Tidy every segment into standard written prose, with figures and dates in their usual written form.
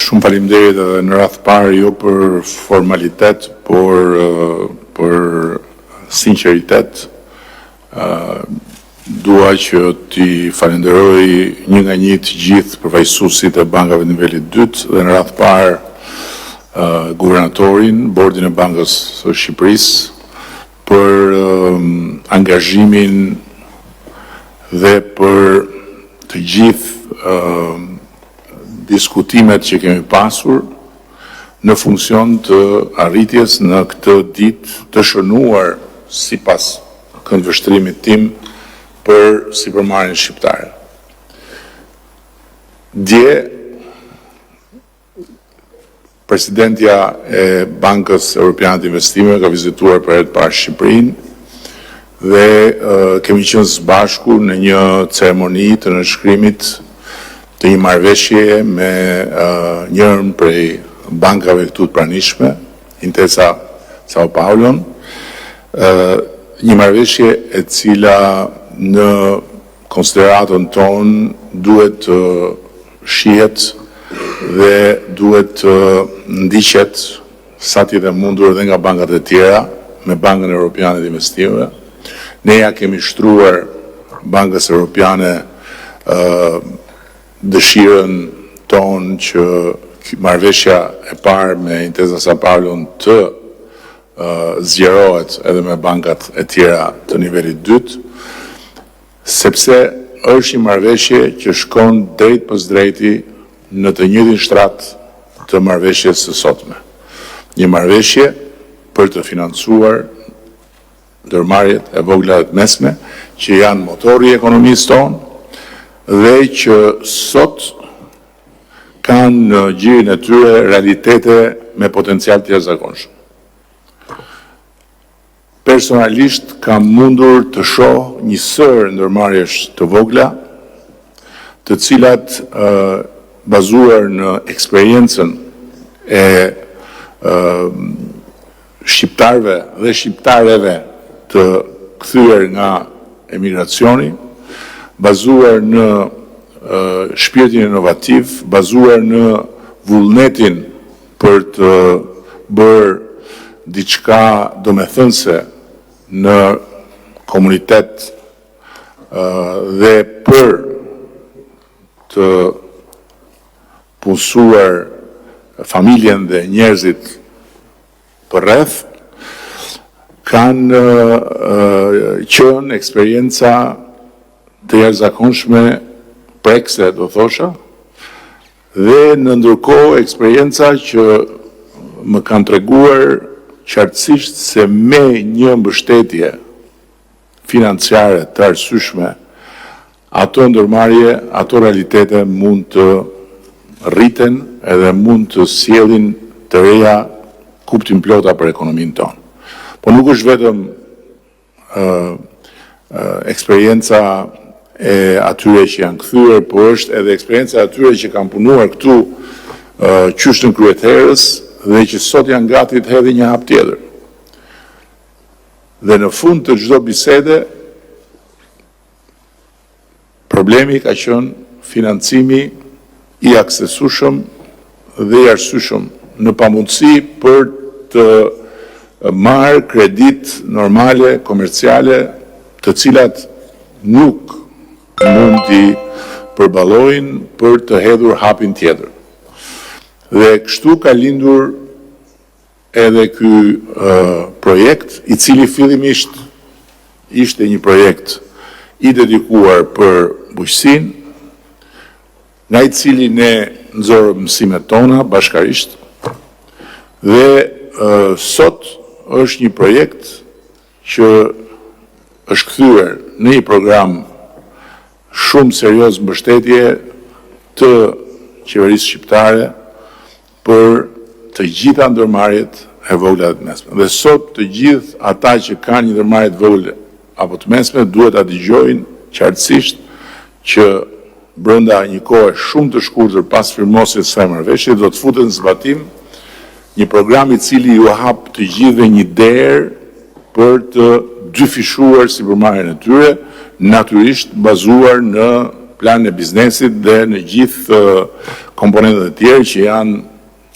Shumë faleminderit edhe në radhë të parë jo për formalitet, por për sinqeritet. Dua që t'i falenderoj një nga një të gjithë përfaqësuesit e bankave të nivelit të dytë dhe në radhë të parë guvernatorin, bordin e Bankës së Shqipërisë për angazhimin dhe për të gjithë diskutimet që kemi pasur në funksion të arritjes në këtë ditë të shënuar sipas këndvështrimit tim për sipërmarrjen shqiptare. Dje Presidentja e Bankës Europiane të Investimeve ka vizituar për herë të parë Shqipërinë dhe kemi qenë së bashku në një ceremoni të nënshkrimit të një marrëveshjeje me njërën prej bankave këtu të pranishme, Intesa Sao Paulon, një marrëveshje e cila në konsideratën tonë duhet të shihet dhe duhet të ndiqet sa të jetë e mundur edhe nga bankat e tjera me Bankën Europiane të Investimeve. Ne ia kemi shtruar Bankës Europiane dëshirën tonë që marrëveshja e parë me Intesa Sanpaolon të zgjerohet edhe me bankat e tjera të nivelit të dytë. Sepse është një marrëveshje që shkon drejtpërsëdrejti në të njëjtin shtrat të marrëveshjes së sotme. Një marrëveshje për të financuar ndërmarrjet e vogla dhe të mesme, që janë motori i ekonomisë tonë dhe që sot kanë në gjirin e tyre realitete me potencial të jashtëzakonshëm. Personalisht kam mundur të shoh një sërë ndërmarrjesh të vogla, të cilat bazuar në eksperiencën e shqiptarëve dhe shqiptareve të kthyer nga emigracioni, bazuar në shpirtin inovativ, bazuar në vullnetin për të bërë diçka domethënëse në komunitet dhe për të punësuar familjen dhe njerëzit përreth, kanë qenë eksperienca të jashtëzakonshme prekëse, do thosha, Dhe në ndërkohë eksperienca që më kanë treguar qartësisht se me një mbështetje financiare të arsyeshme, ato ndërmarrje, ato realitete mund të rriten edhe mund të sjellin të reja kuptimplota për ekonominë tonë. Po nuk është vetëm eksperienca e atyre që janë kthyer, por është edhe eksperienca e atyre që kanë punuar këtu qysh në krye të herës dhe që sot janë gati të hedhin një hap tjetër. Dhe në fund të çdo bisede Problemi ka qenë financimi i aksesueshëm dhe i arsyeshëm në pamundësi për të marrë kreditë normale komerciale të cilat nuk mund t'i përballojnë për të hedhur hapin tjetër. Dhe kështu ka lindur edhe ky projekt, i cili fillimisht ishte një projekt i dedikuar për bujqësinë, nga i cili ne nxorëm mësimet tona bashkarisht dhe sot është një projekt që është kthyer në një program shumë serioz mbështetje të qeverisë shqiptare për të gjitha ndërmarrjet e vogla dhe të mesme. Dhe sot të gjithë ata që kanë një ndërmarrje të vogël apo të mesme duhet ta dëgjojnë qartësisht që brenda një kohe shumë të shkurtër pas firmosjes së kësaj marrëveshjeje do të futet në zbatim një program i cili ju hap të gjithëve një derë për të dyfishuar sipërmarrjen e tyre, natyrisht bazuar në planin e biznesit dhe në gjithë komponentët e tjerë që janë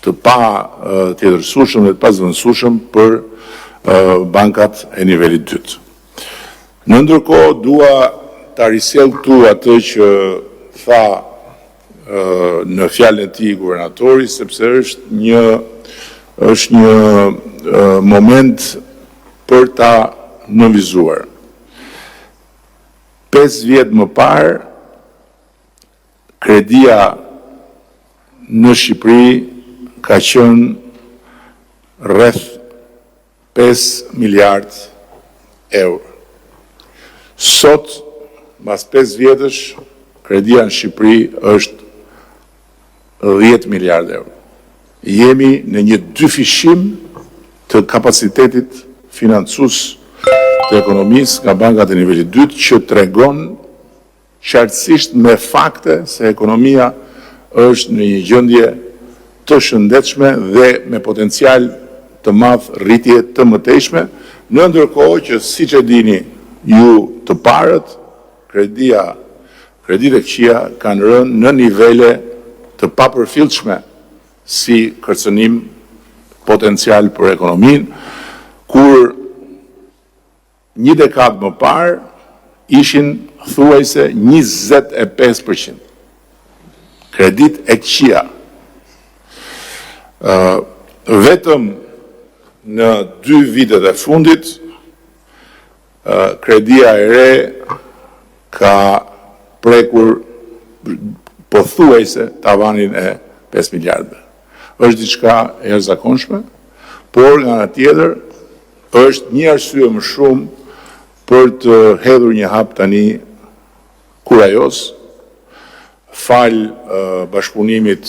të patjetërsueshëm dhe të pazëvendësueshëm për bankat e nivelit të dytë. Në ndërkohë dua ta risjell këtu atë që tha në fjalën e tij guvernatori, sepse është një është një moment për ta nënvizuar. 5 vjet më parë kredia në Shqipëri ka qenë rreth 5 miliard euro. Sot, mbas 5 vjetësh, kredia në Shqipëri është 10 miliard euro. Jemi në një dyfishim të kapacitetit financues të ekonomisë nga bankat e nivelit dytë që tregon qartësisht me fakte se ekonomia është në një gjendje të shëndetshme dhe me potencial të madh rritje të mëtejshme, në ndërkohë që siç e dini ju të parët, kredia, kreditë e këqija kanë rënë në nivele të papërfillshme si kërcënim potencial për ekonominë, kur një dekadë më parë ishin thuajse 25%. Kreditë e këqija. Vetëm në 2 vitet e fundit, kredia e re ka prekur pothuajse tavanin e 5 miliardëve. Është diçka e jashtëzakonshme, por nga ana tjetër është një arsye më shumë për të hedhur një hap tani kurajos, fal bashkëpunimit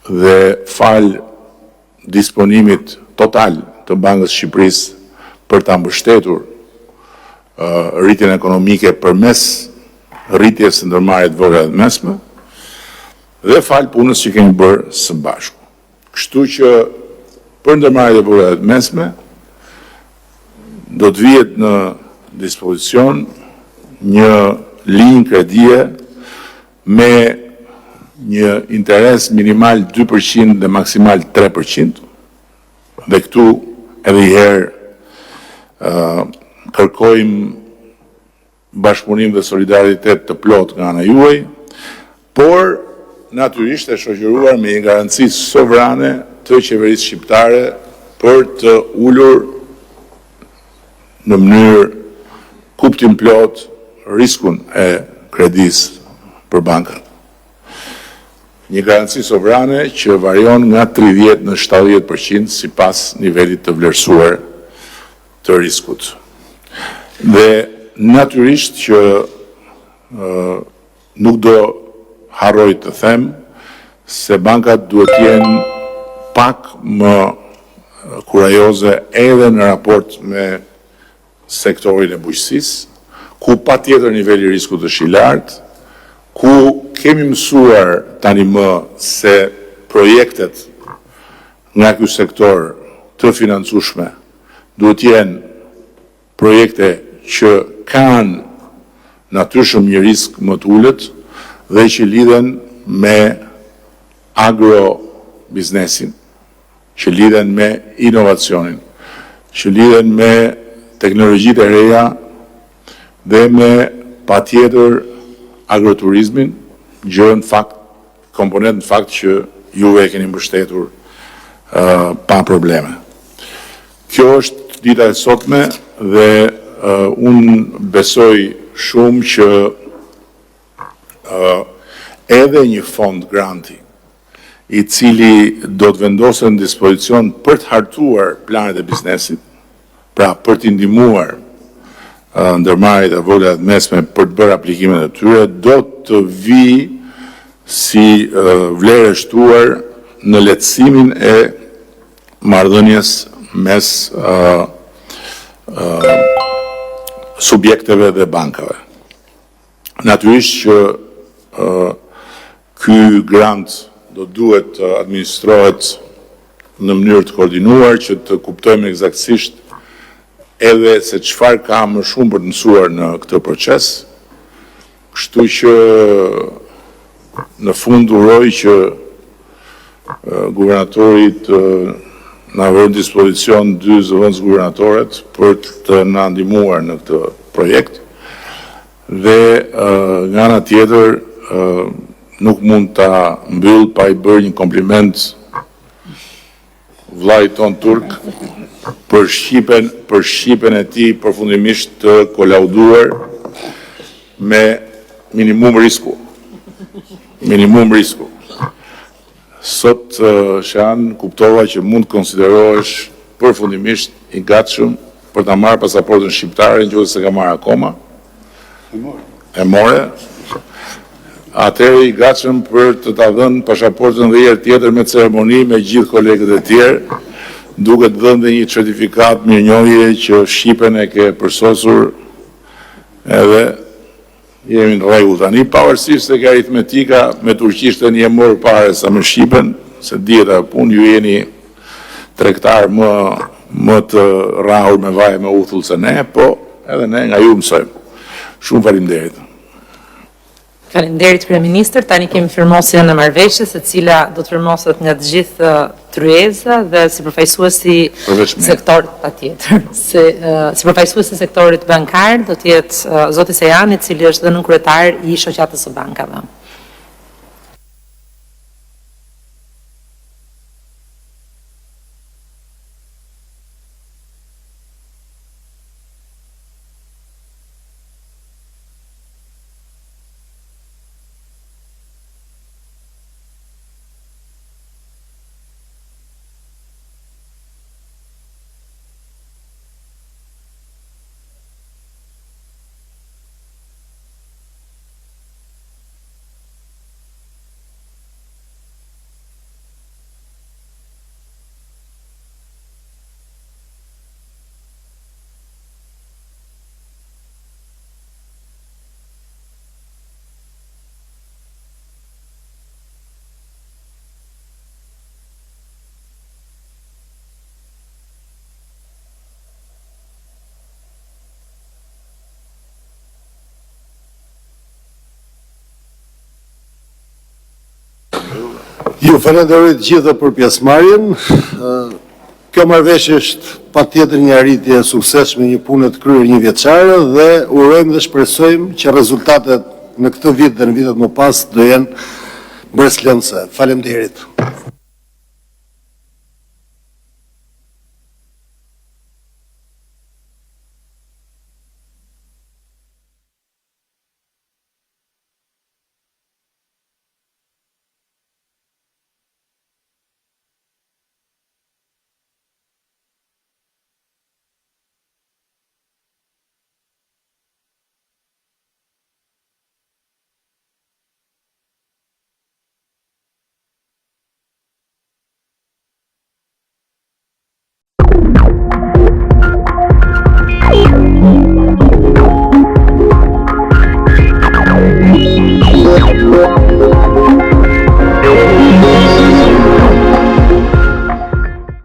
dhe fal disponimit total të Bankës së Shqipërisë për ta mbështetur rritjen ekonomike përmes rritjes së ndërmarrjeve të vogla dhe të mesme dhe fal punës që kemi bërë së bashku. Kështu që për ndërmarrjet e vogla dhe të mesme do të vihet në dispozicion një linjë kredie me një interes minimal 2% dhe maksimal 3%, dhe këtu edhe një herë kërkojmë bashkëpunim dhe solidaritet të plotë nga ana juaj, por natyrisht e shoqëruar me një garanci sovrane të qeverisë shqiptare për të ulur në mënyrë kuptimplotë riskun e kredisë për bankat. Një garanci sovrane që varion nga 30 në 70% sipas nivelit të vlerësuar të riskut. Dhe natyrisht që nuk do harroj të them se bankat duhet të jenë pak më kurajoze edhe në raport me sektorin e bujqësisë, ku patjetër niveli i riskut është i lartë, ku kemi mësuar tani më se projektet nga ky sektor të financueshme duhet të jenë projekte që kanë natyrshëm një risk më të ulët dhe që lidhen me agrobiznesin, që lidhen me inovacionin, që lidhen me teknologjitë e reja dhe me patjetër agroturizmin, gjë në fakt, komponent në fakt që juve e keni mbështetur pa probleme. Kjo është dita e sotme dhe unë besoj shumë që edhe një fond granti i cili do të vendoset në dispozicion për të hartuar planet e biznesit, pra për t'i ndihmuar ndërmarrjet e vogla dhe të mesme për të bërë aplikimet e tyre, do të vijë si vlerë e shtuar në lehtësimin e marrëdhënies mes subjekteve dhe bankave. Natyrisht që ky grant do duhet të administrohet në mënyrë të koordinuar që të kuptojmë eksaktësisht edhe se çfarë ka më shumë për të mësuar në këtë proces. Kështu që në fund uroj që guvernatori të na vërë në dispozicion dy zëvendësguvernatoret për të na ndihmuar në këtë projekt. Dhe nga ana tjetër nuk mund ta mbyll pa i bërë një kompliment vëllait tonë turk për shqipen, për shqipen e tij përfundimisht të kolauduar me minimum risku. Minimum risku. Sot, Shean, kuptova që mund të konsiderohesh përfundimisht i gatshëm për ta marrë pasaportën shqiptare, në qoftë se s'e ka marrë akoma. E more. Atëherë i gatshëm për të ta dhënë pasaportën dhe herë tjetër me ceremoni me gjithë kolegët e tjerë, duke të dhënë dhe një certifikatë mirënjohje që shqipen e ke përsosur edhe jemi në rregull tani, pavarësisht se ke aritmetika me turqishten je më përpara sa me shqipen, se dihet ajo punë, ju jeni tregtar më më të rrahur me vaj me uthull se ne, po edhe ne nga ju mësojmë. Shumë faleminderit. Faleminderit kryeministër. Tani kemi firmosjen e marrëveshjes, e cila do të firmoset nga të gjithë tryeza dhe si përfaqësuesi sektorit patjetër. Si si përfaqësuesi i sektorit bankar do të jetë zoti Sejan, i cili është dhe nënkryetar i shoqatës së bankave. Ju falenderoj të gjithëve për pjesëmarrjen. Kjo marrëveshje është patjetër një arritje e suksesshme, një punë të kryer një vjeçare dhe urojmë dhe shpresojmë që rezultatet në këtë vit dhe në vitet më pas do jenë mbresëlënëse. Faleminderit.